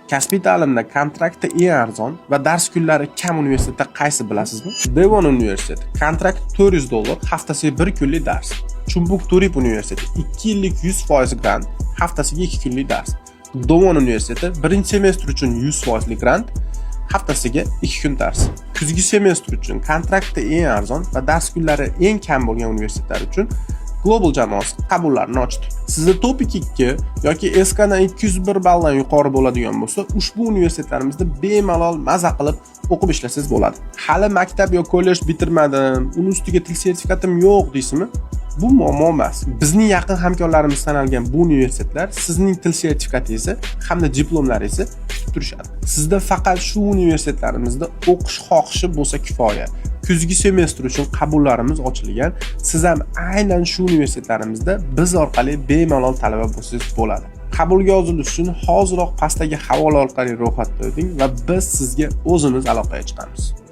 Kasbiy ta'limda kontrakti eng arzon va dars kunlari kam universitetda qaysi, bilasizmi? Devon universiteti, kontrakt $400, haftasiga 1 kunlik dars. Chumbuk Turip universiteti, 2 yillik 100% grant, haftasiga 2 kunlik dars. Dovon universiteti, birinchi semestr uchun 100% grant, haftasiga 2 kun dars. Kuzgi semestr uchun kontraktda eng arzon va dars kunlari eng kam bo'lgan universitetlar uchun Global jamoasi qabullarni ochdi. Sizda TOPIK 2 yoki SK dan 201 balldan yuqori bo'ladigan bo'lsa, ushbu universitetlarimizda bemalol maza qilib o'qib ishlasangiz bo'ladi. Hali maktab yo kollej bitirmadim, uni ustiga til sertifikatim yo'q deysizmi? Bu muammo emas. Bizning yaqin hamkorlarimiz sanalgan bu universitetlar sizning til sertifikatingizni hamda diplomlaringizni kutib turishadi. Sizda faqat shu universitetlarimizda o'qish xohishi bo'lsa kifoya. Kuzgi semestr uchun qabullarimiz ochilgan. Siz ham aynan shu universitetlarimizda biz orqali bemalol talaba bo'lsangiz bo'ladi. Qabulga yozilish uchun hoziroq pastdagi havola orqali ro'yxatdan o'ting va biz sizga o'zimiz aloqaga chiqamiz.